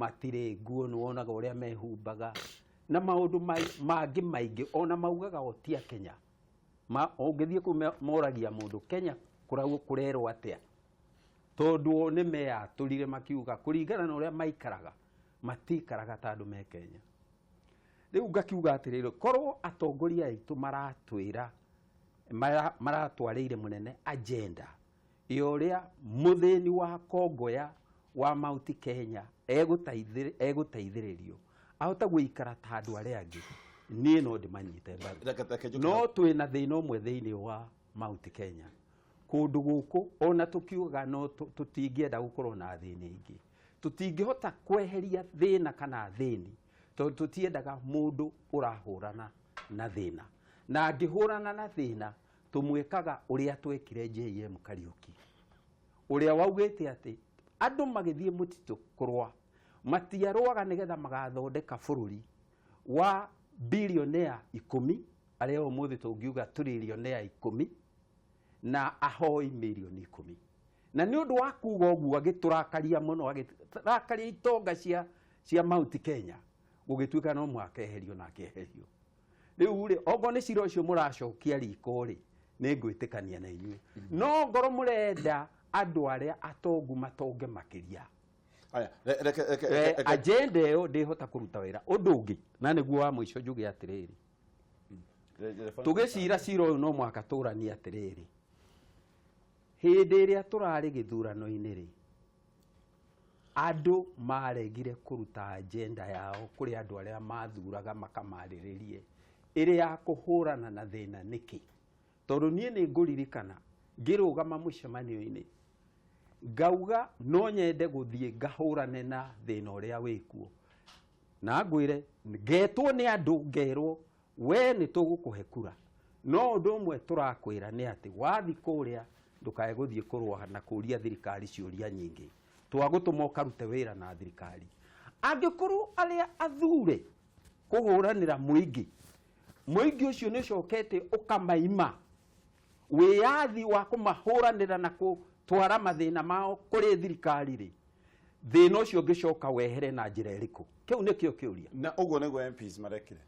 Matirĩ nguo, nĩ wonaga ũrĩa mehumbaga na maũndũ mangĩ maingĩ, ona maugaga o ti a Kenya. Ũngĩthiĩ kũu moragia mũndũ Kenya kũrauo kũrerwo atĩa, tondũ o nĩ meyatũrire makiuga kũringana na ũrĩa maikaraga matikaraga ta andũ me Kenya. Rĩu ngakiuga atĩrĩrĩ, korwo atongoria aitũ maratwĩra maratwarĩire mũnene agenda ya ũrĩa mũthĩni wa Kongoya wa Mount Kenya egũteithĩrĩrio ahote gũikara ta andũ arĩa angĩ, niĩ no ndĩmanyite mbaru. Reke njoke No twĩna thĩna ũmwe thĩinĩ wa Mount Kenya kũndũ gũkũ, ona tũkiugaga no tũtingĩenda gũkorwo na thĩni aingĩ, tũtingĩhota kweheria thĩna kana thĩni, tondũ tũtiendaga mũndũ ũrahũrana na thĩna, na angĩhũrana na thĩna tũmwĩkaga ũrĩa twekire JM Kariuki, ũrĩa waugĩte atĩ andũ magĩthiĩ mũtitũ kũrũa matiarũaga nĩgetha magathondeka bũrũri wa bilionea 10, arĩa ũmũthĩ tũngiuga trilionea 10 na ahoi mirioni 10. Na nĩ ũndũ wa kuga ũguo agĩtũrakaria mũno, agĩtũrakaria itonga cia Mount Kenya, gũgĩtuĩka no mũhaka eherio na akĩeherio. Rĩu rĩ, okorwo nĩ cira ũcio mũracokia riko rĩ, nĩ ngwĩtĩkania na inyuĩ, no ngorwo mũrenda andũ arĩa atongu matonge makĩria. Aya, reke Agenda ĩyo ndĩhota kũruta wĩra. Ũndũ ũngĩ na nĩguo wa mũico njuge atĩrĩrĩ, tũgĩcira cira ũyũ no mũhaka tũranie atĩrĩrĩ, hĩndĩ ĩrĩa tũrarĩ gĩthurano-inĩ rĩ, andũ maregire kũruta agenda yao kũrĩ andũ arĩa mathuraga makamarĩrĩrie ĩrĩ ya kũhũrana na thĩna nĩkĩ? Tondũ niĩ nĩ ngũririkana ngĩrũgama mũcemanio-inĩ ngauga no nyende gũthiĩ ngahũrane na thĩna ũrĩa wĩkuo, na ngwĩre ngetwo nĩ andũ ngerwo we nĩ tũgũkũhe kura, no ũndũ ũmwe tũrakwĩra nĩ atĩ wathi kũrĩa ndũkae gũthiĩ kũrũa na kũria thirikari ciũria nyingĩ, twagũtũma ũkarute wĩra na thirikari. Angĩkorwo arĩa athure kũhũranĩra mũingĩ, mũingĩ ũcio nĩ ũcokete ũkamaima wĩyathi wa kũmahũranĩra na gũtwara mathĩna mao kũrĩ thirikari rĩ, thĩna ũcio ũngĩcoka wehere na njĩra ĩrĩkũ? Kĩu nĩkĩo kĩũria. Na ũguo nĩguo MPs marekire.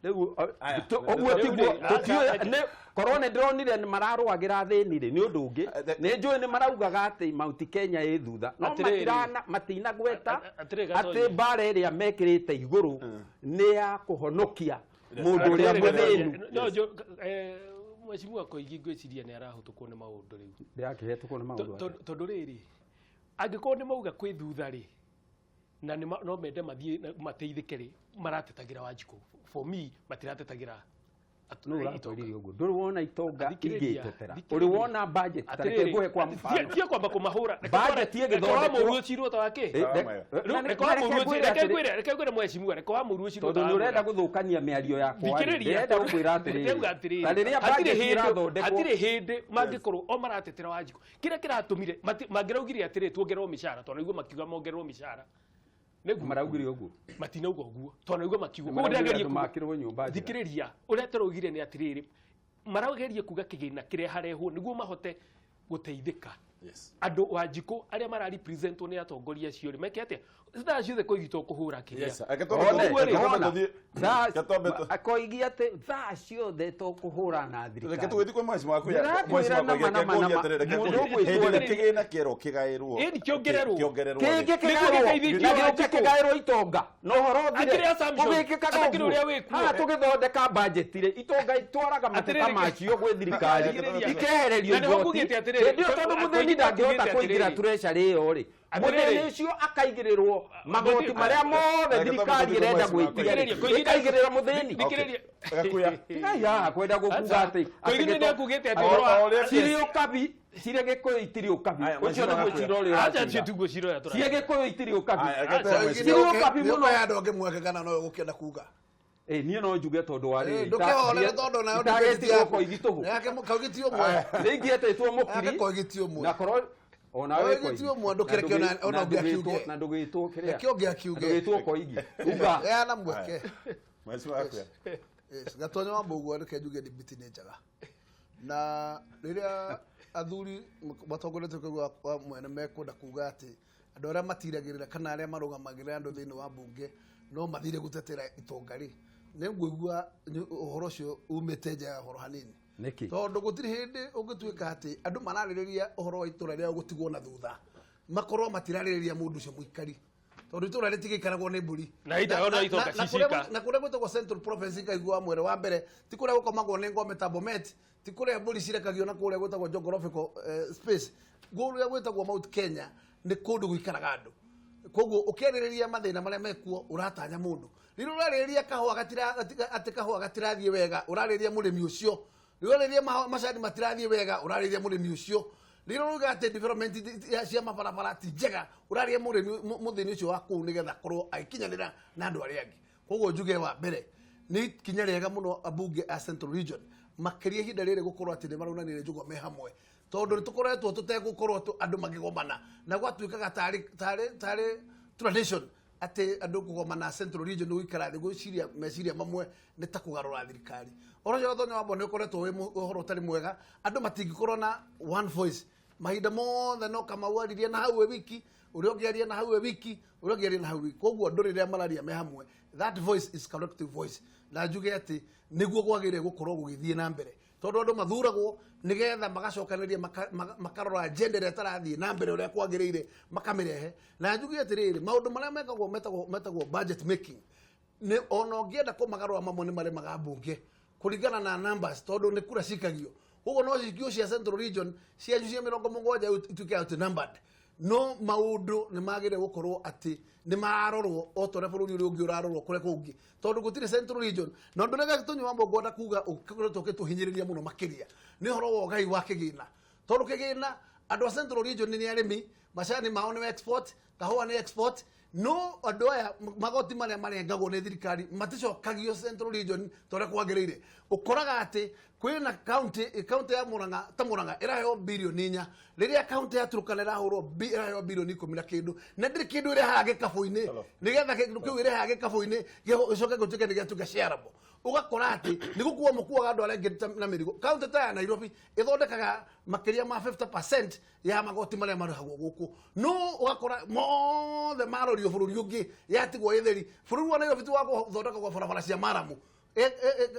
Rĩu Aya, ũguo rĩu tiguo, rĩ, tũtiũĩ, nĩ korwo nĩ ndĩronire nĩ mararũagĩra thĩni rĩ, nĩ ũndũ ũngĩ. Nĩ njũĩ nĩ maraugaga atĩ Mount Kenya ĩ thutha, no Atĩrĩrĩ. matinagweta Atĩrĩrĩ, atĩ Gatonye. mbara ĩrĩa mekĩrĩte igũrũ nĩ ya kũhonokia mũndũ ũrĩa Atĩrĩrĩ, mũthĩni. Gatonye, no mheshimiwa Koigi ngwĩciria nĩ arahĩtũkwo nĩ maũndũ rĩu. Ndĩrakĩhetũkwo nĩ maũndũ atĩa? Tondũ rĩrĩ, angĩkorwo nĩ mauga kwĩ thutha rĩ, na no mende mathiĩ na mateithĩke rĩ, maratetagĩra Wanjikũ. For me, matiratetagĩra Nũ ũratwĩrire ũguo? Ndũrĩ wona itonga Thikĩrĩria, ingĩtetera? thikĩrĩria. Ũrĩ wona budget? Ta reke Atĩrĩrĩ, ngũhe kwa mũbano. tie kwamba kũmahũra. Reke Budget reke ĩgĩthondekwo. wamũruo cirwo ta wake. Na Rĩu, reke na reke wamũruo ngwĩre reke atĩrĩ- ngwĩre, reke ngwĩre mheshimiwa, reke wamũruo cirwo tondũ ta nĩ ũrenda wamwĩra. gũthũkania mĩario yakwa rĩ, Thikĩrĩria, ndĩrenda gũkwĩra atĩrĩrĩ, ndĩrauga atĩrĩrĩ, ta rĩrĩa hatirĩ budget hĩndĩ- ĩrathondekwo hatirĩ hĩndĩ mangĩkorwo o maratetera Wanjikũ. Kĩrĩa kĩratũmire mangĩraugire atĩrĩ tuongererwo mĩcara, tondũ nĩguo makiuga mongererwo mĩcara. Nĩguo. Maraugire ũguo. Matinauga ũguo, tondũ nĩguo makiuga. Nĩ Koguo maraugire ndĩrageria andũ kuga- makĩrwo nyũmba njega. Thikĩrĩria, ũrĩa tũraugire nĩ atĩrĩrĩ, marageria kuga kĩgĩna kĩrĩa harehwo nĩguo mahote gũteithĩka. Andũ Wanjikũ arĩa mara representwo nĩ atongoria acio rĩ, meke atĩa? Thaa ciothe Koigi to kũhũra kĩrĩa. Yes, reke twambe One, tũthiĩ- reke twambe ona. tũthiĩ- reke twambe Koigi atĩ thaa ciothe tũkũhũra na reke thirikari. tũgĩthiĩ kwĩ mheshimiwa Kuya- Ndĩrakwĩra mheshimiwa nama, Koigi, reke nama, ngũrie nama. atĩrĩ, reke Mũndũ ngũrie. ũgwĩtwo Hĩndĩ ĩrĩa rĩ. kĩgĩna kĩerwo kĩgaĩrwo, Ĩni, kĩongererwo. kĩongererwo rĩ. Kĩngĩ Nĩguo kĩgaĩrwo, gĩteithĩtie na gĩũke Wanjikũ. kĩgaĩrwo itonga na ũhoro ũthire. Akĩrĩ assumption. Ũgĩkĩkaga Atakĩrĩ ũguo. ũrĩa wĩkuo. Haha tũgĩthondeka budget rĩ, itonga itwaraga mateta Atĩrĩrĩ, macio gwĩ thirikari, Thikĩrĩria. ikehererio Na nĩho igoti. ngugĩte atĩrĩrĩ, Hĩndĩ ĩyo tondũ mũthĩni ndangĩhota ngugĩte kũingĩra atĩrĩrĩ. treasury ĩyo rĩ, Atĩrĩrĩ. mũthĩni ũcio akaigĩrĩrwo magoti Mũthĩ- marĩa mothe Reke thirikari twambe ĩrenda tũthiĩ kwa gwĩtia rĩ, Thikĩrĩria, Koigi- ĩkaigĩrĩra mũthĩni. Thikĩrĩria. Gakuya. Tigai haha kwenda gũkuga atĩ Koigi atĩ nĩ akugĩte atĩ O- ũhoro wa- o ũrĩa cirĩ ũkabi, cirĩ Gĩkũyũ itirĩ ũkabi. Aya, Ũcio mheshimiwa nĩguo Gakuya. cira ũrĩa Acha ũracira. cio tiguo cira ũrĩa tũraria. Ciĩ Gĩkũyũ itirĩ ũkabi. Aya, reke Acha. twambe Cirĩ ũkabi nĩ mũno. ũkũhe andũ angĩ mweke kana no ũgũkĩenda kuga? Niĩ no njuge tondũ wa rĩrĩ, Ndũkĩhorere tondũ nayo itagetirwo yaku. Koigi tũhũ. Yake Koigi ti ũmwe. Nĩ ingĩetĩtwo mũkiri. Yake Koigi ti ũmwe. Na korwo onawe Koigi ti ũmwe, ndũkĩreke ona ũngĩ akiuge. Na ndũgĩtwo kĩrĩa. Reke ũngĩ akiuge. Ndũgĩtwo Koigi. Uga. Heana mweke. Mheshimiwa Gakuya. Yes, Gatonye wa Mbũgua, reke njuge ndibiti nĩ njega, na rĩrĩa athuri matongoretie kũigua wa mwene mekwenda kuga atĩ Andũ arĩa matiragĩrĩra kana arĩa marũgamagĩrĩra andũ thĩinĩ wa mbunge no mathire gũtetera itonga rĩ, nĩ ngũigua ũhoro ũcio umĩte nja ya ũhoro hanini. Nĩkĩ? Tondũ gũtirĩ hĩndĩ ũngĩtuĩka atĩ andũ mararĩrĩria ũhoro wa itũra rĩao gũtigwo na thutha, makorwo matirarĩrĩria mũndũ ũcio mũikari, tondũ itũra rĩtigĩikaragwo nĩ mbũri. Na ita- ona itonga cicika. Na kũrĩa gwĩtagwo Central Province ngaigua mwere wa mbere ti kũrĩa gũkomagwo nĩ ng'ombe ta Bomet, ti kũrĩa mbũri cirekagio, na kũrĩa gwĩtagwo geographical space, kũrĩa gwĩtagwo Mount Kenya nĩ kũndũ gũikaraga andũ. Koguo ũkĩarĩrĩria mathĩna marĩa mekuo ũratanya mũndũ. Rĩrĩa ũrarĩrĩria kahũa atĩ kahũa gatirathiĩ wega, ũrarĩrĩria mũrĩmi ũcio. Rĩrĩa ũrarĩrĩria macani matirathiĩ wega, ũrarĩrĩria mũrĩmi ũcio. Rĩrĩa ũrauga atĩ development cia mabarabara ti njega, ũrarĩrĩria mũrĩmi mũthĩni ũcio wa kũu nĩgetha akorwo agĩkinyanĩra na andũ arĩa angĩ. Koguo njuge wa mbere nĩ ikinya rĩega mũno ambunge a Central Region, makĩria ihinda rĩrĩ gũkorwo atĩ nĩ maraunanire njũgũma me hamwe, tondũ nĩ tũkoretwo tũtegũkorwo andũ makĩgomana na gwatuĩkaga tarĩ tradition atĩ andũ kũgomana Central Region nĩ gũikara thĩ gwĩciria meciria mamwe nĩ ta kũgarũra thirikari. Ũhoro ũcio Gatonyo wa Mbwa nĩ ũkoretwo wĩ ũhoro ũtarĩ mwega. Andũ matingĩkorwo na one voice mahinda mothe, no Kamau aririe na hau e wiki, ũrĩa ũngĩ arie na hau e wiki, ũrĩa ũngĩ arie na hau wiki. Koguo andũ rĩrĩa mararia me hamwe, that voice is collective voice, na njuge atĩ nĩguo kwagĩrĩire gũkorwo gũgĩthiĩ na mbere, tondũ andũ mathuragwo nĩgetha magacokanĩria makarora agenda ĩrĩa ĩtarathiĩ na mbere ũrĩa kwagĩrĩire makamĩrehe. Na njuge atĩrĩrĩ, maũndũ marĩa mekagwo metagwo budget making, nĩ ona ũngĩenda kũmagarũra mamwe nĩ maremaga mbunge kũringana na numbers, tondũ nĩ kura cikagio. Koguo no cikio cia Central Region cianyu cia 70 ituĩke outnumbered, no maũndũ nĩ magĩrĩire gũkorwo atĩ nĩ mararorwo o ta ũrĩa bũrũri ũrĩa ũngĩ ũrarorwo kũrĩa kũngĩ, tondũ gũtirĩ Central Region. Na ũndũ ũrĩa Gatonyo wa Mbwa ngwenda kuga ũkoretwo ũkĩtũhinyĩrĩria mũno makĩria nĩ ũhoro wa ũgai wa kĩgĩna, tondũ kĩgĩna andũ a Central Region nĩ arĩmi, macani mao nĩ export, kahũa nĩ export, no andũ aya magoti marĩa marengagwo nĩ thirikari maticokagio Central Region ta ũrĩa kwagĩrĩire. Ũkoraga atĩ kwĩna county ya Murang'a, ta Murang'a ĩraheo birioni 4, rĩrĩa county ya Turkana ĩrahũrwo ĩraheo birioni 10 na kĩndũ, na ndĩrĩ kĩndũ ĩrehaga gĩkabũ-inĩ. Hello. Nĩgetha kĩndũ kĩu ĩrehaga gĩkabũ-inĩ gĩcoke gũtuĩke nĩ gĩatuĩka shareable, ũgakora atĩ nĩ gũkua mũkuaga andũ arĩa angĩ na mĩrigo. County ta ya Nairobi ĩthondekaga makĩria ma 50% ya magoti marĩa marĩhagwo gũkũ, no ũgakora mothe marorio bũrũri ũngĩ, yatigwo ĩtheri. Bũrũri wa Nairobi ti wa gũthondeka gwa barabara cia maramu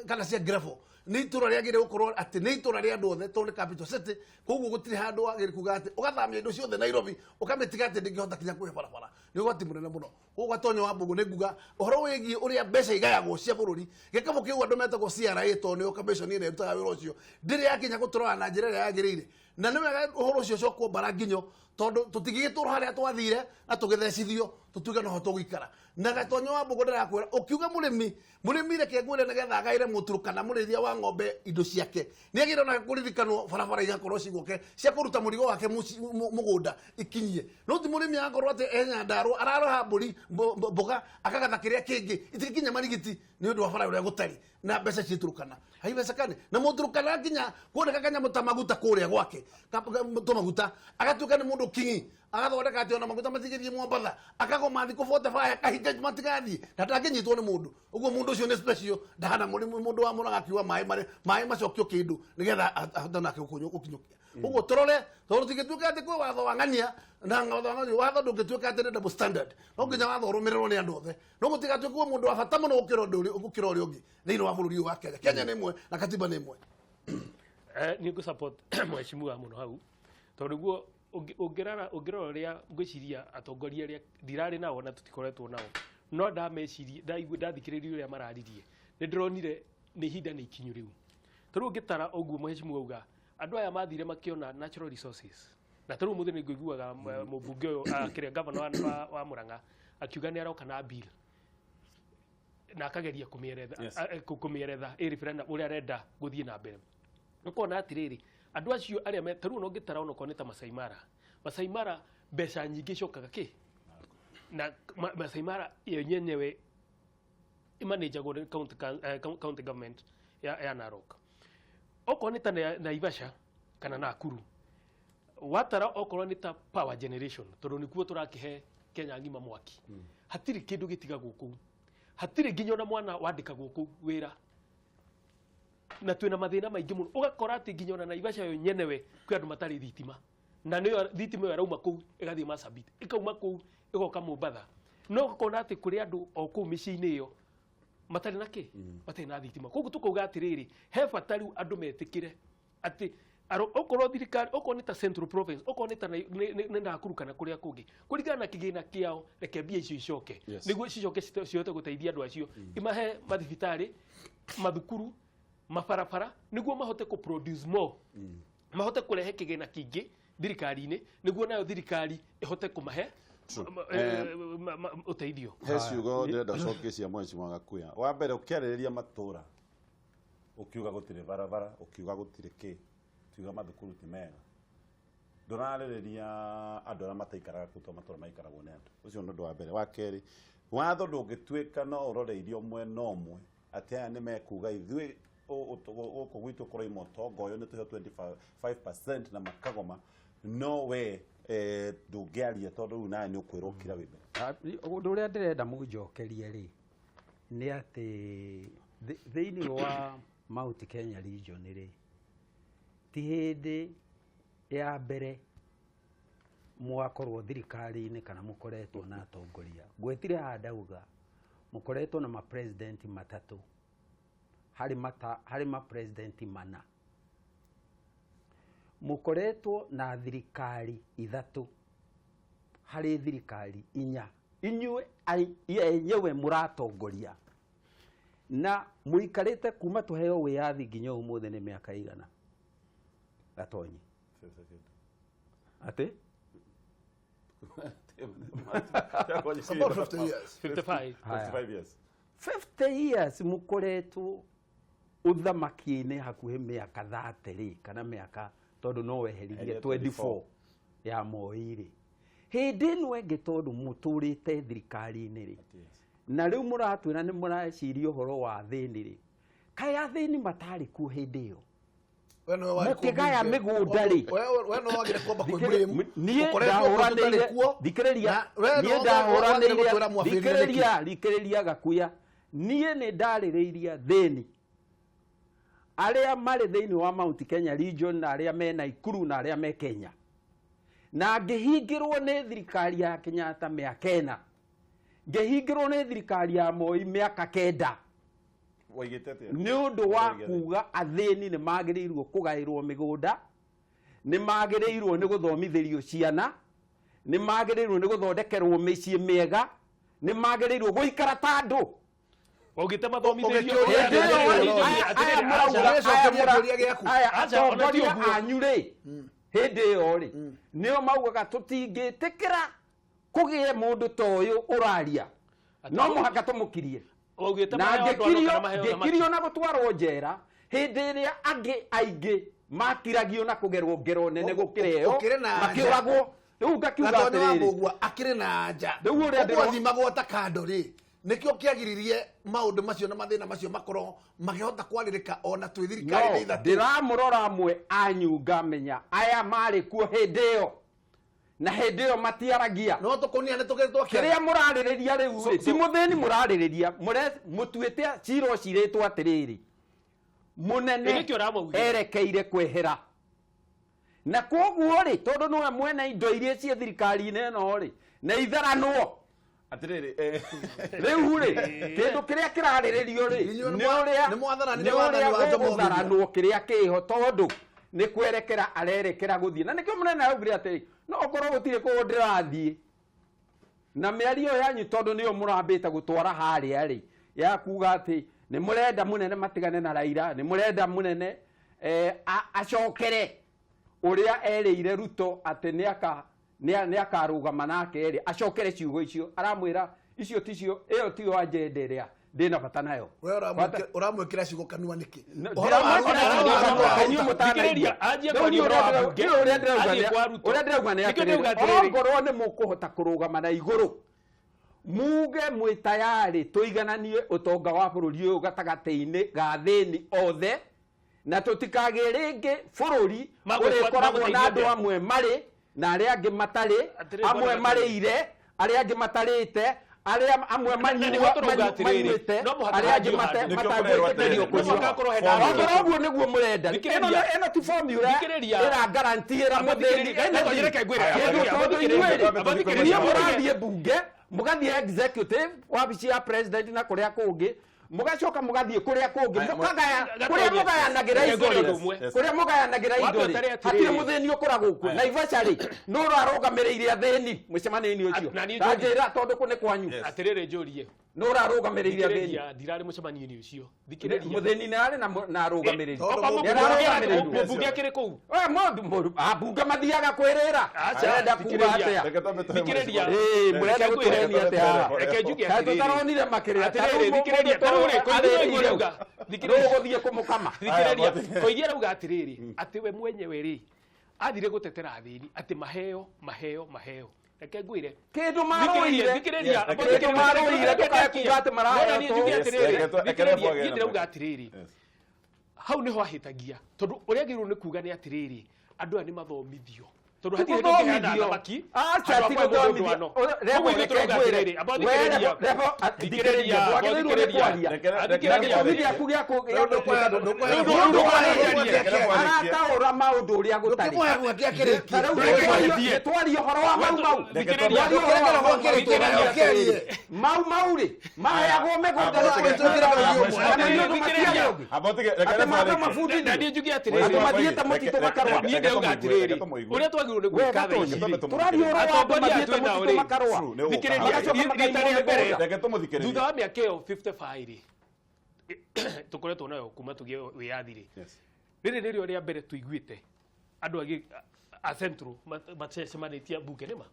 kana cia gravel, nĩ itũra rĩagĩrĩire gũkorwo atĩ nĩ itũra rĩa andũ othe, tondũ nĩ capital city. Koguo gũtirĩ handũ wagĩrĩire kuga atĩ ũgathamia indo ciothe Nairobi ũkamĩtiga atĩ ndĩngĩhota kinya kũhe barabara, nĩ ũgwati mũnene mũno. Koguo Gatonyo wa Mbũgũ nĩ nguga ũhoro wĩgiĩ ũrĩa mbeca igayagwo cia bũrũri, gĩkabũ kĩu andũ metagwo CRA, tondũ nĩyo commission ĩrĩa ĩrutaga wĩra ũcio, ndĩrĩ yakinya gũtũrora na njĩra ĩrĩa yagĩrĩire, na nĩ wega ũhoro ũcio ũcokwo mbara nginyo, tondũ tũtingĩgĩtũra harĩa twathire na tũgĩthecithio tũtuĩke noho tũgũikara. Na Gatonyo wa Mbũgũ ndĩrakwĩra ũkiuga mũrĩmi mũrĩmi reke ngwĩre, nĩgetha agaĩre mũturukana mũrĩithia wa ng'ombe indo ciake, nĩ agĩrĩire onake kũririkanwo barabara igakorwo cigũke cia kũruta mũrigo wake mũgũnda ikinyie, no ti mũrĩmi agakorwo atĩ e Nyandarũa araroha mbũri mboga akagatha kĩrĩa kĩngĩ itikinya marigiti nĩ ũndũ wa bara ũrĩa gũtari na mbeca ciĩ Turukana haiwezekani. Na mũturukana nginya kuoneka kanyamũ ta maguta kũrĩa gwake tũmaguta, agatuĩka nĩ mũndũ kingi, agathondeka atĩ ona maguta matigĩthiĩ Mombatha, akagoma thikũ 45 akahinga matigathiĩ na ndangĩnyitwo nĩ mũndũ ũguo. Mũndũ ũcio nĩ special, ndahana mũrĩmi mũndũ wa Mũrang'a akiuga maĩ marĩ maĩ macokio kĩndũ nĩgetha ahote nake gũkinyũkia. Ũguo tũrore, tondũ tingĩtuĩka atĩ kwĩ watho wa ng'ania na watho wa ng'ania, watho ndũngĩtuĩka atĩ nĩ double standard. No nginya watho ũrũmĩrĩrwo nĩ andũ othe, no gũtigatuĩke kwĩ mũndũ wa bata mũno gũkĩra ũndũ gũkĩra ũrĩa ũngĩ thĩinĩ wa bũrũri ũyũ wa Kenya. Kenya nĩ ĩmwe na katiba nĩ ĩmwe. Nĩ ngũ support mheshimiwa mũno hau, tondũ guo ũngĩrora ũrĩa ngwĩciria atongoria arĩa ndirarĩ nao na tũtikoretwo nao, no ndameciria ndaigua ndathikĩrĩria ũrĩa mararirie, nĩ ndĩronire nĩ ihinda nĩ ikinyu rĩu. Tarĩu ũngĩtara ũguo mheshimiwa auga, andũ aya mathire makĩona natural resources, na tarĩu mũthĩ nĩ ngũiguaga mũmbunge ũyũ kĩrĩa gavana wa Murang'a akiuga nĩ aroka na bill na akageria kũmĩeretha kũmĩeretha ĩ referendum ũrĩa arenda gũthiĩ na mbere. Ũkona atĩrĩrĩ, andũ acio arĩa me tarĩu ona ũngĩtara onokorwo nĩ ta Masai Mara, Masai Mara mbeca nyingĩ icokaga kĩ na Masai Mara ĩyo yenyewe ĩmanĩnjagwo nĩ county government ya Narok. Okorwo nĩ ta Naivasha kana Nakuru, watara okorwo nĩ ta power generation, tondũ nĩkuo tũrakĩhe Kenya ng'ima mwaki, hatirĩ kĩndũ gĩtigagwo kũu, hatirĩ nginya ona mwana wandĩkagwo kũu wĩra, na twĩna mathĩna maingĩ mũno. Ũgakora atĩ nginya ona Naivasha yo nyenewe kwĩ andũ matarĩ thitima. Na nĩyo thitima ĩyo ĩrauma kũu ĩgathiĩ Marsabit, ĩkauma kũu ĩgoka Mombatha, no ũkona atĩ kũrĩ andũ o kũu mĩciĩ-inĩ ĩyo matarĩ na kĩ, matarĩ na thitima. Koguo tũkauga atĩrĩrĩ, he bata rĩu andũ metĩkĩre atĩ okorwo thirikari, okorwo nĩ ta Central Province, okorwo nĩ ta nĩ Nakuru kana kũrĩa kũngĩ, kũringana na kĩgĩna kĩao, reke mbia icio icoke, nĩguo cicoke cihote gũteithia andũ acio, imahe mathibitarĩ, mathukuru, mabarabara, nĩguo mahote kũ produce more, mahote kũrehe kĩgĩna kĩingĩ thirikari-inĩ, nĩguo nayo thirikari ĩhote kũmahe ũteithio. He ciugo ndĩrenda ũcokie cia Mheshimiwa Gakuya. Wa mbere, ũkĩarĩrĩria matũra, ũkiuga gũtirĩ barabara, ũkiuga gũtirĩ kĩ, ũkiuga mathukuru ti mega, ndũrarĩrĩria andũ arĩa mataikaraga kũu, tondũ matũra maikaragwo nĩ andũ. Ũcio nĩ ũndũ wa mbere. Wa kerĩ, watho ndũngĩtuĩka no ũroreirio mwena ũmwe, atĩ aya nĩ mekuga ithuĩ gũkũ gwitũ kũraima ũtonga ũyũ, nĩ tũheo 25% na makagoma, no we ndũngĩaria tondũ rĩu nawe nĩ ũkwĩrwo kira wĩ mbere. Ũndũ ũrĩa ndĩrenda mũnjokerie rĩ, nĩ atĩ thĩinĩ wa Mount Kenya region rĩ, ti hĩndĩ ya mbere mwakorwo thirikari-inĩ kana mũkoretwo na atongoria. Ngwĩtire haha ndauga mũkoretwo na mapresident matatũ harĩ mata, harĩ mapresident mana, mũkoretwo na thirikari ithatũ harĩ thirikari inya, inyuĩ enyewe mũratongoria, na mũikarĩte kuma tũheo wĩyathi nginya ũmũthĩ nĩ mĩaka igana Gatonyi atĩ? About 50 years. 55. 55 years. 50 years mũkoretwo ũthamaki-inĩ, hakuhĩ mĩaka 30 rĩ, kana mĩaka, tondũ no weheririe 24 ya Moi rĩ, hĩndĩ ĩno ĩngĩ, tondũ mũtũrĩte thirikari-inĩ rĩ, na rĩu mũratwĩra nĩ mũreciria ũhoro wa athĩni rĩ, kaĩ athĩni matarĩ kuo hĩndĩ ĩyo? We nĩwe warĩ kuo Mũkĩgaya mbunge. mĩgũnda rĩ. We nĩwe wagire kwamba Thikĩrĩ- kwĩ niĩ ũkoretwo kuo tũtarĩ ndahũranĩire kuo. Thikĩrĩria. Na we Niĩ nĩwe wagire ndahũranĩire gũtwĩra mwabĩrĩria nĩkĩ. Thikĩrĩria Gakuya, niĩ nĩ ndarĩrĩirie thĩni arĩa marĩ thĩinĩ wa Mount Kenya region, na arĩa me Naikuru, na arĩa me Kenya, na ngĩhingĩrwo nĩ thirikari ya Kenyatta mĩaka 4, ngĩhingĩrwo nĩ thirikari ya Moi mĩaka 9. Waigĩte atĩa? Nĩ ũndũ wa kuga athĩni nĩ magĩrĩirwo kũgaĩrwo mĩgũnda, nĩ magĩrĩirwo nĩ gũthomithĩrio ciana, nĩ magĩrĩirwo nĩ gũthondekerwo mĩciĩ mĩega, nĩ magĩrĩirwo gũikara ta andũ. Waugĩte mathomithĩrio. Ũgĩkĩũria Hĩndĩ ĩyo atĩrĩrĩ, aya mũrauga- Ũgĩcokeria aya mũra- kĩũria gĩaku. aya Aca, ona ti atongoria ũguo. anyu rĩ, hĩndĩ ĩyo rĩ, nĩo maugaga tũtingĩtĩkĩra kũgĩe mũndũ ta ũyũ ũraria, no mũhaka tũmũkirie. Waugĩte Na maheo andũ ano ngĩkirio kana maheo thamaki? Ngĩkirio na gũtwarwo njera hĩndĩ ĩrĩa angĩ aingĩ makiragio na kũgerwo ngero nene gũkĩra ĩyo, Ũkĩrĩ na anja. makĩũragwo. Rĩu ngakiuga Gatonyo wa atĩrĩrĩ, Mũgua akĩrĩ na anja. Rĩu ũrĩa Ũguo athimagwo ta kando rĩ, nĩkĩo kĩagiririe maũndũ macio na mathĩna macio makorwo makĩhota kwarĩrĩka ona twĩ thirikari-inĩ No ithatũ. ndĩramũrora amwe anyu, ngamenya aya marĩ kuo hĩndĩ ĩyo, na hĩndĩ ĩyo matiaragia. No tũkũnia nĩ tũkĩrĩ twakĩaria. Kĩrĩa mũrarĩrĩria rĩu rĩ, ti mũthĩni mũrarĩrĩria, mũtuĩte cira ũcirĩtwo atĩrĩrĩ, mũnene Nĩkĩo ũramaugĩra. erekeire kwehera, na koguo rĩ, tondũ nĩwe mwene indo iria ciĩ thirikari-inĩ ĩno rĩ, na itharanwo. Atĩrĩrĩ, Rĩu rĩ, kĩndũ kĩrĩa kĩrarĩrĩrio rĩ, Inyuĩ nĩ ũrĩa nĩ mwathananire nĩ wathani ũrĩa wa Jomo Nginya. gũgũtharanwo kĩrĩa kĩho, tondũ nĩ kwerekera arerekera gũthiĩ, na nĩkĩo mũnene araugire atĩrĩ, no okorwo gũtirĩ kũũ ndĩrathiĩ na mĩario yanyu, tondũ nĩyo mũrambĩte gũtwara harĩa rĩ, ya kuga atĩ nĩ mũrenda mũnene matigane na Raila, nĩ mũrenda mũnene acokere ũrĩa erĩire Ruto atĩ nĩ akarũgama nake rĩ, acokere ciugo icio aramwĩra, icio ticio, ĩyo tiyo agenda ĩrĩa ndĩna bata nayo. We ũramwĩkĩra ciugo kanua nĩkĩ? No, Ũhoro wa ndiramwĩkĩra Ruto- ciugo ũhoro wa kanua, Ruto- inyuĩ mũtanaigua. Thikĩrĩria, anjie Rĩu kwaria niĩ ũhoro wa mbunge, ũrĩa ndĩrauga athiĩ kwa Ruto. ũrĩa ndĩrauga nĩ Nĩkĩo atĩrĩrĩ, ndĩrauga atĩrĩrĩ. ongorwo nĩ mũkũhota kũrũgama na igũrũ muge mwĩ tayarĩ tũigananie ũtonga wa bũrũri ũyũ gatagatĩ-inĩ ga thĩni othe, na tũtikagĩe rĩngĩ bũrũri ũrĩkoragwo na magũteithia andũ atĩa? amwe marĩ na arĩa angĩ matarĩ, Atĩrĩrĩ, amwe bwana marĩire, arĩa angĩ matarĩte, Arĩa amwe nĩho tũrauga atĩrĩrĩ, manyuĩte no mũhaka arĩa angĩ hanjio handũ. Nĩkĩo kũrerwo matangĩtĩkĩrio atĩrĩrĩ, kũnyua. No mũhaka hakorwo hena Okorwo ũguo nĩguo mũrenda Thikĩrĩria. ĩno ti formula Thikĩrĩria. ĩra guarantee ĩra Amba mũthĩni thikĩrĩria. anything. Reke ngwĩre, Kĩndũ amba tondũ thikĩrĩria. inyuĩ-rĩ, Amba thikĩrĩria. inyuĩ mũrathiĩ mbunge mũgathiĩ executive wabici ya president na kũrĩa kũngĩ mũgacoka mũgathiĩ kũrĩa kũngĩ Aya, mũkagaya Gatonye. kũrĩa mũgayanagĩra Reke indo ngwĩre rĩ ũndũ ũmwe. kũrĩa mũgayanagĩra indo Wambe rĩ ũtare atĩrĩrĩ. hatirĩ mũthĩni ũkoragwo kuo Naivasha rĩ nũ ũrarũgamĩrĩire athĩni mũcemanio-inĩ ũcio Na niĩ ta njũrie. njĩra tondũ kũ nĩ kwanyu Yes. Atĩrĩrĩ njũrie. nũ ũrarũgamĩrĩire athĩni Thikĩrĩria, ndirarĩ mũcemanio-inĩ ũcio. Thikĩrĩria. mũthĩni nĩ arĩ na arũgamĩrĩri Tondũ Okorwo Nĩ ararũgamĩrĩirwo. mũmbunge akĩrĩ kũu. We, ambunge mathiaga kwĩrĩra Aca, arenda kuga thikĩrĩria. atĩa Reke twambe tũhe Thikĩrĩria. mheshimiwa. Ĩĩ, mũrenda Reke ngwĩre. gũtũhenia atĩa haha? Reke njuge Kaĩ atĩrĩrĩ. tũtaronire makĩrĩa Atĩrĩrĩ, thikĩrĩria, ta rĩu rĩ, Koigi nĩwe ũrauga. Thikĩrĩria. Rũgũthiĩ kũmũkama Thikĩrĩria. Aya, Koigi arauga atĩrĩrĩ, atĩ we mwenyewe rĩ, athire gũtetera athĩni atĩ maheo maheo maheo. Reke ngwĩre. Kĩndũ Thikĩrĩria, marũire thikĩrĩria. Yes, Amba reke- thikĩrĩria, marũire, reke ndũkae ndĩkie. kuga atĩ maraheo Nona niĩ njuge tũ. Yes, atĩrĩrĩ, reke thikĩrĩria, reke niĩ ndĩrauga reke. atĩrĩrĩ, Yes. hau nĩho ahĩtagia tondũ ũrĩa agĩrĩirwo nĩ kuga nĩ atĩrĩrĩ, andũ aya nĩ mathomithio tondũ hatirĩ hĩndĩ ũngĩheana Gũthomithio. thamaki Aca, handũ ti ha kũhe mũndũ gũthomithio. ndwano. Rebo, Koguo ithuĩ reke tũrauga ngwĩre. atĩrĩrĩ, amba We, thikĩrĩria. Rebo, Thikĩrĩria, thikĩrĩria, ndwagĩrĩirwo nĩ thikĩrĩria. kwaria. Reke- Na reke- gĩtũmi gĩaku gĩa kũ- gĩa Ndũkũhe- gũtuĩka- ndũkũhe- Ndũkũhe- ndũkũhe- Arataũra maũndũ ũrĩa gũtarĩ. Ndũkĩmũhe gwake akĩrĩkie. Ta rĩu Reke nĩ twaria ũhoro wa mau mau. Thikĩrĩria. Twaria ũhoro wa Mau Mau. Thikĩrĩria. Atĩrĩrĩ, Mau Mau rĩ maheagwo mĩgũnda Amba na tũkĩrĩria. nĩ ũndũ matiarĩ ũngĩ. Amba ũtige- reke Atĩ reke matho arĩkie. mabundithio. Na niĩ njuge Andũ atĩrĩrĩ, mathiĩte mũtitũ makarũa. niĩ ndĩrauga atĩrĩrĩ, ũrĩa twagĩrĩirwo nĩ We gwĩka thaa Gatonye, ici rĩ, tũraria ũhoro wa andũ Atongoria mathiĩte twĩ nao mũtitũ rĩ. makarũa. True, nĩ ũgũka. Thikĩrĩria, Magacoka rita makaimwo rĩa mbere mĩgũnda. Reke tũmũthikĩrĩrie. thutha wa mĩaka ĩyo 55 rĩ, tũkoretwo nayo kuma tũgĩe wĩyathi rĩ, Yes. rĩrĩ nĩrĩo rĩa mbere tũiguĩte andũ a central macemanĩtie mbunge nĩma.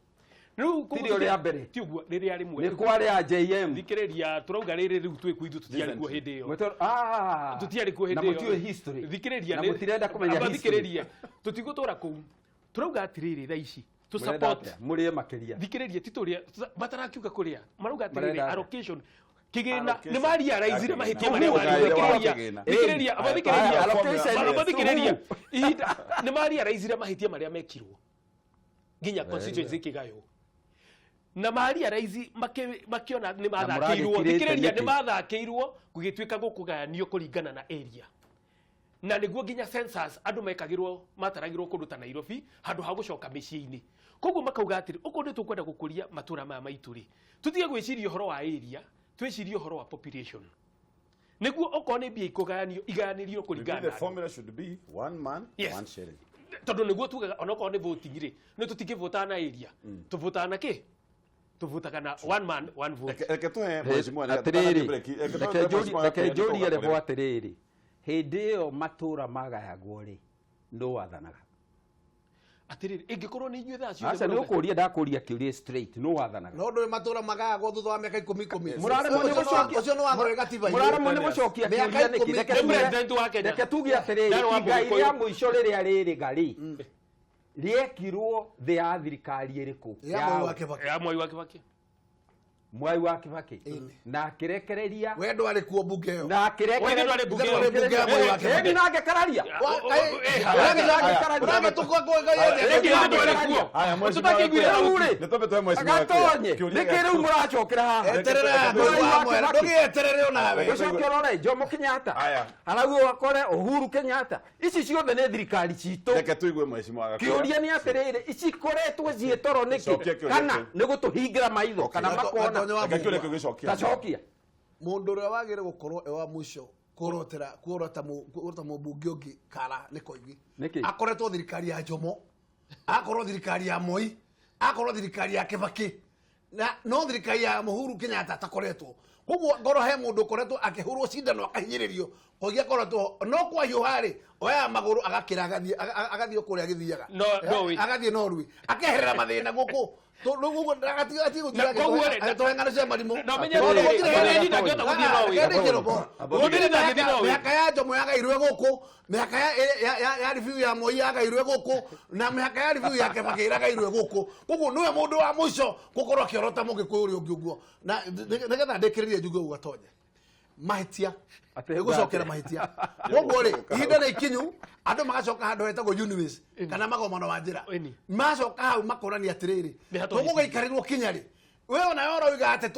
Rĩu Ti rĩo rĩa mbere. Ti ũguo, rĩrĩa rĩmwe. Nĩ kwarĩ a JM. Thikĩrĩria, tũrauga rĩrĩ rĩu twĩ kuo ithuĩ tũtiarĩ kuo hĩndĩ ĩyo. Tũtiarĩ kuo hĩndĩ Na ĩyo. mũtiũĩ history. Thikĩrĩria, Na mũtirenda kũmenya amba history. thikĩrĩria, tũtigũtũra kũu. Tũrauga atĩrĩrĩ thaa ici, tũ Mũrenda support atĩa? Mũrĩe makĩria. thikĩrĩria ti tũrĩa matarakiuga kũrĩa marauga atĩrĩrĩ Marenda atĩa? allocation kĩgĩna Allocation. nĩ mariaraizire Ya mahĩtia kĩgĩna. marĩa Ũguo marĩ wa thikĩrĩria kĩgĩna. thikĩrĩria amba thikĩrĩria Allocation. amba thikĩrĩria ihinda nĩ mariaraizire mahĩtia marĩa mekirwo nginya constituency ikĩgaywo na mariaraizi makiona nĩ mathakĩirwo mũragĩkirĩte thikĩrĩria nĩ nĩkĩ? mathakĩirwo gũgĩtuĩka gũkũgayanio kũringana na area na nĩguo nginya census andũ mekagĩrwo mataragĩrwo kũndũ ta Nairobi handũ ha gũcoka mĩciĩ-inĩ koguo makauga atĩrĩ okorwo nĩ tũkwenda gũkũria matũra maya maitũ rĩ tũtige gwĩciria ũhoro wa area twĩcirie ũhoro wa population nĩguo okorwo nĩ mbia ikũgayanio igayanĩrio Maybe kũringana the na andũ. formula should be one man, Yes. one shilling. Tondũ nĩguo tugaga onokorwo nĩ voting rĩ nĩ tũtingĩvotaga na area tũvotaga na kĩ tũvotaga na one man one vote. Reke tũhe mheshimiwa nĩgetha Atĩrĩrĩ, tũtanathiĩ break. Reke tũhe reke mheshimiwa reke Gakuya njũrie nĩtũgoka Rebo kũrĩ. atĩrĩrĩ, hĩndĩ ĩyo matũra magayagwo rĩ nũ wathanaga? Atĩrĩrĩ, ĩngĩkorwo nĩ inyuĩ thaa ciothe Aca nĩ mũrauga- ũkũria ndakũria kĩũria straight, nũ wathanaga? No ndũĩ matũra magayagwo thutha wa mĩaka ikũmi ikũmi. Mũraremwo nĩ Ũcio gũcokia- ũcio nĩ watho wĩ gatiba-inĩ. Mũraremwo nĩ gũcokia Mĩaka kĩũria nĩkĩ? ikũmi. Reke Nĩ tuge- president wa Kenya. Reke tuge atĩrĩrĩ, Ndarĩ wa igai Mũgĩkũyũ. rĩa mũico rĩrĩa rĩrĩga rĩ rĩekirwo thĩ ya thirikari ĩrĩkũ? Ya Mwai wa Kibaki. Ya Mwai wa Kibaki. Mwai wa Kibaki Ĩni. na akĩrekereria We ndwarĩ kuo mbunge ĩyo. na Wewe ndwarĩ mbunge ĩyo. Ndwarĩ mbunge ya Mwai wa Kibaki. Ĩni nake kararia. Haya, mheshimiwa Tũtakĩiguire Gakuya. Rĩu rĩ, Nĩ twambe tũhe mheshimiwa Gakuya. Gatonye, Kĩũria nĩkĩ rĩu gĩaku. mũracokera haha? Eterera Mwai wa Mwai wa Kibaki. ndũgĩeterere onawe. Ũcoke ũrore Jomo Kenyatta, Aya. harauga ũkore Uhuru Kenyatta, ici ciothe nĩ thirikari citũ. Reke tũigue mheshimiwa Gakuya. Kĩũria nĩ atĩrĩrĩ, ici ikoretwo ciĩ toro nĩkĩ? Cokia kĩũria Kana kĩu. nĩ gũtũhingĩra maitho kana makona? Gatonye wa Reke kĩũria Mbugua. kĩu gĩcokia. Tacokia. Mũndũ ũrĩa wagĩrĩire gũkorwo e wa mũico kuorotera kuorota kuorota mũmbunge ũngĩ kara nĩ Koigi. Nĩkĩ? Akoretwo thirikari ya Jomo, akorwo thirikari ya Moi, akorwo thirikari ya Kibaki, na no thirikari ya Uhuru Kenyatta atakoretwo. Koguo ngorwo he mũndũ ũkoretwo akĩhũrwo cindano akahinyĩrĩrio, Koigi akoretwo no kwahiũha rĩ oyaga magũrũ agakĩra agathiĩ agathiĩ o kũrĩa agĩthiaga. Norway. Agathiĩ Norway akeherera mathĩna gũkũ. Rĩu ũguo Na koguo rĩ, agĩtũhe ng'ano cia marimũ. Na ũmenye Tondũ atĩrĩrĩ, gũtirĩ hĩndĩ- Koigi ndangĩhota gũthiĩ Norway. Gũtirĩ ndangĩthiĩ Norway. Mĩhaka ya Jomo yagairwe gũkũ, mĩhaka ya review ya Moi yagairwe gũkũ, na mĩhaka ya review ya Kibaki ĩragairwe gũkũ. Koguo nĩwe mũndũ wa mũico gũkorwo akĩorota mũgĩkũyũ ũrĩa ũngĩ ũguo. Na nĩgetha ndĩkĩrĩrie njuge ũguo Gatonye, mahĩtia Atĩ nĩgũcokera mahĩtia. Koguo rĩ, ihinda nĩ ikinyu andũ magacoka handũ hetagwo Uniways kana magomano wa njĩra. Ĩni. Macoka hau makonania atĩrĩrĩ, Nĩ hatũ tũgũgĩikarĩrwo kinya rĩ. We ona ũroiga atĩ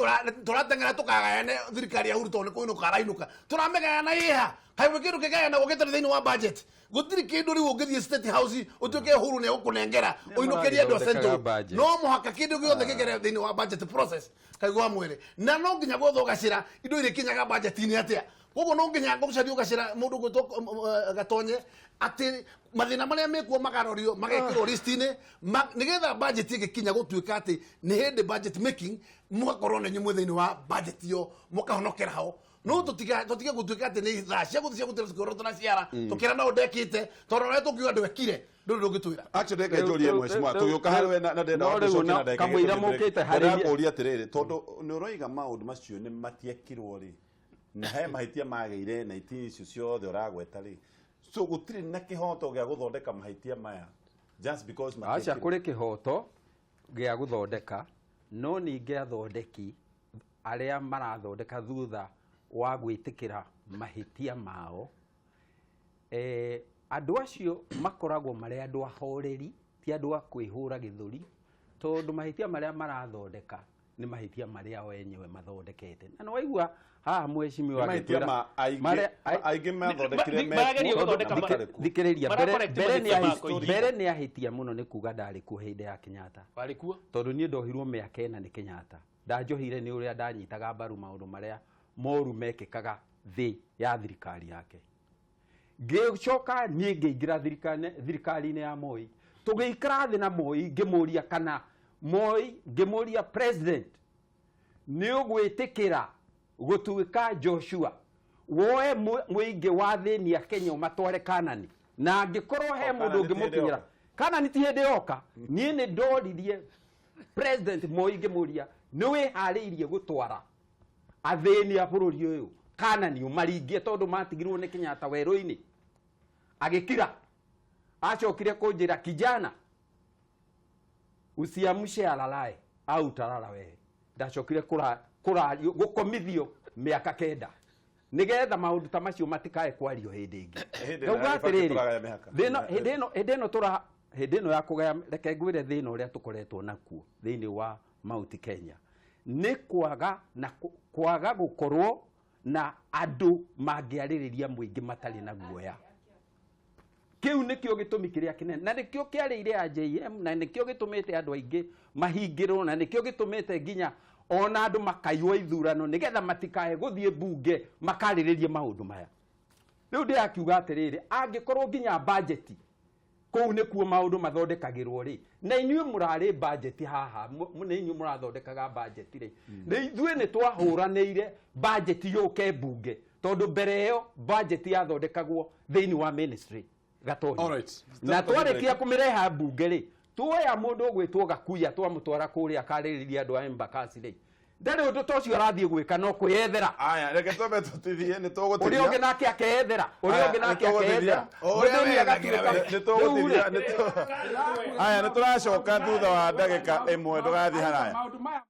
tũrateng'era tũkagayane thirikari ya Uhuru tondũ nĩ kũinũka arainũka. Tũramĩgayana ĩha? Kaĩ gwĩ kĩndũ kĩgayanagwo gĩtarĩ thĩinĩ wa budget? Gũtirĩ kĩndũ rĩu ũngĩthiĩ State House ũtuĩke Uhuru nĩ egũkũnengera ũinũkĩrie andũ a Central. Budget. No mũhaka kĩndũ gĩothe kĩgere thĩinĩ wa budget process kaigua mwĩrĩ. Na no nginya gwethwo gacĩra indo irĩkinyaga budget-inĩ atĩa. Koguo no nginya gũcario gacĩra mũndũ ũgwĩtwo Gatonye atĩ mathĩna marĩa mekuo makarorio magekĩrwo list-inĩ nĩgetha budget ĩgĩkinya gũtuĩka atĩ nĩ hĩndĩ budget making mũgakorwo na inyuĩ mwĩ thĩinĩ wa budget ĩyo mũkahonokera ho. No tũtige gũtuĩka atĩ nĩ thaa cia gũthiĩ cia gũtĩra tũkĩrwo na ciara tũkĩra no ndekĩte tondũ ũrĩa tũkiuga ndwekire ndũrĩ ndũngĩtwĩra. Actually reke njũrie mheshimiwa tũgĩũka harĩ we na ndĩrenda No, rĩu gũcokia na na- ndagĩka kamũira igĩrĩ mũkĩte harĩ Ndĩrenda niĩ- kũũria atĩrĩrĩ tondũ nĩ ũroiga maũndũ macio nĩ matiekirwo rĩ na he mahĩtia magĩire na itinĩ icio ciothe ũragweta rĩ, so gũtirĩ na kĩhoto gĩa gũthondeka mahĩtia maya just because Aca matiekirwo. kũrĩ kĩhoto gĩa gũthondeka no ningĩ athondeki arĩa marathondeka thutha wa gwĩtĩkĩra mahĩtia mao andũ acio makoragwo marĩ andũ ahoreri ti andũ a kwĩhũra gĩthũri tondũ mahĩtia marĩa marathondeka nĩ mahĩtia marĩa o enyewe mathondekete. Na nĩ waigua haha mheshimiwa Nĩ mahĩtia agĩtwĩra ma aingĩ aingĩ mathondekire Marageria mekuo gũthondeka na matarĩ kuo. thikĩrĩria Maracorrect mbere mahĩtia ma koigi. mbere nĩ ahĩtia mũno nĩ kuga ndarĩ kuo hĩndĩ ya Kenyatta. Warĩ kuo? Tondũ niĩ ndohirwo mĩaka ĩna nĩ Kenyatta. Ndanjohire nĩ ũrĩa ndanyitaga mbaru maũndũ marĩa moru mekĩkaga thĩ ya thirikari yake. Ngĩcoka niĩ ngĩingĩra thirikari-inĩ ya Moi. Tũgĩikara thĩ na Moi ngĩmũria kana Moi ngĩmũria president nĩ ũgwĩtĩkĩra gũtuĩka Joshua woe mũingĩ wa thĩni a Kenya ũmatware Kanani na angĩkorwo he O, mũndũ Kanani ti hĩndĩ ũngĩmũkinyĩra yoka. Kanani ti hĩndĩ yoka. Niĩ nĩ ndoririe president Moi ngĩmũria nĩ wĩharĩirie gũtwara athĩni a bũrũri ũyũ Kanani ũmaringie tondũ matigirwo nĩ Kenyatta werũ-inĩ. Agĩkira acokire kũnjĩra kijana usiamshe alalae au utalala wewe. Ndacokire kũrario gũkomithio mĩaka kenda nigetha maũndũ ta macio matikae kwario hĩndĩ ĩngĩ. Hĩndĩ ĩno Ndauga ya gĩbangĩ atĩrĩrĩ, tũragaya mĩhaka. hĩndĩ ĩno tũra hĩndĩ ĩno ya kũgaya, reke ngwĩre thĩna ũrĩa tũkoretwo nakuo thĩinĩ wa Mount Kenya nĩ kwaga na kwaga gũkorwo na andũ mangĩarĩrĩria mũingĩ matarĩ na guoya. Kĩu nĩkĩo gĩtũmi kĩrĩa kĩnene na nĩkĩo kĩarĩire ya JM na nĩkĩo gĩtũmĩte andũ aingĩ mahingĩrwo na nĩkĩo gĩtũmĩte nginya ona andũ makaiywo ithurano nĩgetha matikae gũthiĩ mbunge makarĩrĩrie maũndũ maya. Rĩu ndĩrakiuga atĩrĩrĩ, angĩkorwo nginya bajeti kũu nĩkuo maũndũ mathondekagĩrwo rĩ, na inyuĩ mũrarĩ bajeti haha, nĩ inyuĩ mũrathondekaga bajeti rĩ, nĩ ithuĩ nĩ twahũranĩire bajeti yũke mbunge tondũ mbere ĩyo bajeti yathondekagwo thĩinĩ wa ministry Gatonyi. Alright. Na twarĩkia kũmĩreha mbunge rĩ, tuoya mũndũ ũgwĩtwo Gakuya twamũtwara kũrĩa akarĩrĩria andũ a Embakasi rĩ, ndarĩ ũndũ ta ũcio arathiĩ gwĩka no kwĩyethera. Aya, reke twambe tũtithie, nĩ tũgũtithia. Ũrĩa ũngĩ nake akeyethera, ũrĩa Aya, ũngĩ nake nĩ tũgũtithia. akeyethera. Ũrĩa Mũthĩni wethagĩra agatuĩka- we. Nĩ tũgũtithia, nĩ aya, nĩ tũracoka thutha wa ndagĩka ĩmwe, ndũgathiĩ haraya. Maũndũ maya.